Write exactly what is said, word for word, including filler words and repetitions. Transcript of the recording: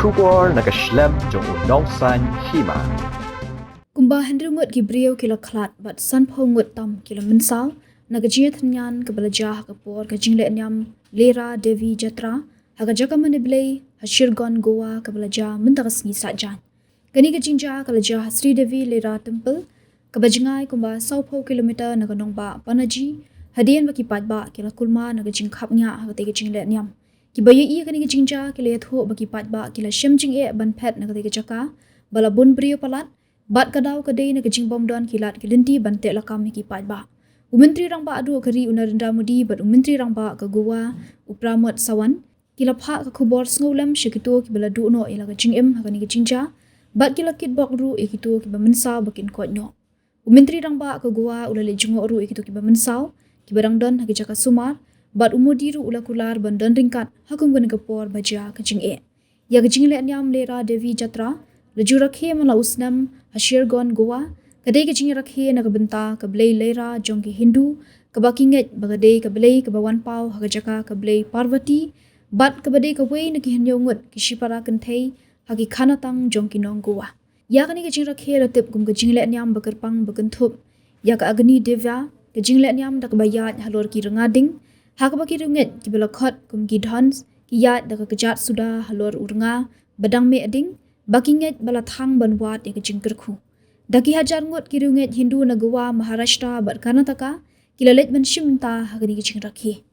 Khubor na ka shlem jong u Nongsaiñ Hima. Kumba hynriew ngut ki briew ki la khlad bad sanphew ngut tam ki la mynsaw na ka jingïatynñian kaba la jia ha ka por ka jingleh niam Lehra Devi Jatra ha ka jaka mane blei ha Shirgon, Goa, kaba la jia mynta ka sngi Saitjaiñ. Kane ka jingjia ka la jia ha Sri Devi Lehra Temple, kaba jngai kumba sawphew kilometer na ka nongbah Panaji, hadien ba ki paidbah ki la kulmar na ka jingkhapngiah ha katei ka jingleh niam. Kiba ïohi ïa kane ka jingjia ki la ïathuh ba ki paidbah ki la shem jingeh ban phet na katei ka jaka ba la bun briew palat, bad ka daw ka dei na ka jingbymdon ki lad ki lynti ban teh lakam ïa ki paidbah. U Myntri Rangbah duh ka ri u Narendra Modi bad u Myntri Rangbah ka Goa u Pramod Sawant ki la phah ka khubor sngewlem sha kito kiba la duh noh ïa la ka jingim ha kane ka jingjia, bad ki la kitbok ruh ïa kito kiba mynsaw ba kin koit noh. U Myntri Rangbah ka Goa u la leit jngoh ruh ïa kito kiba mynsaw kiba dang don ha ki jaka sumar, bad u Modi ruh u la kular ban don ryngkat ha kum kane ka por ba jia ka jingeh. Ïa ka jingleh niam Lehra Devi Jatra la ju rakhe man la u snem ha Shirgon, Goa. Ka dei ka jingrakhe na ka bynta ka blei Lehra jong ki Hindu, kaba ki ngeit ba ka dei ka blei kaba wan paw ha ka jaka ka blei Parvati, bad kaba dei kawei na ki hynñiew ngut ki shipara kynthei ha ki khanatang jong ki nong Goa. Ïa kane ka jingrakhe la tip kum ka jingleh niam ba kyrpang ba kynthup ïa ka Agni Divya, ka jingleh niam da kaba ïaid halor ki rnga ding, ha kaba ki riewngeit kiba la khot kum ki Dhons ki ïaid da ka kjat suda halor u rnga ba dang meh ding, ba ki ngeit ba la thang ban wad ïa ka jingkyrkhu. Da ki hajar ngut ki riewngeit Hindu na Goa, Maharashtra bad Karnataka ki la leit ban shim bynta ha kane ka jingrakhe.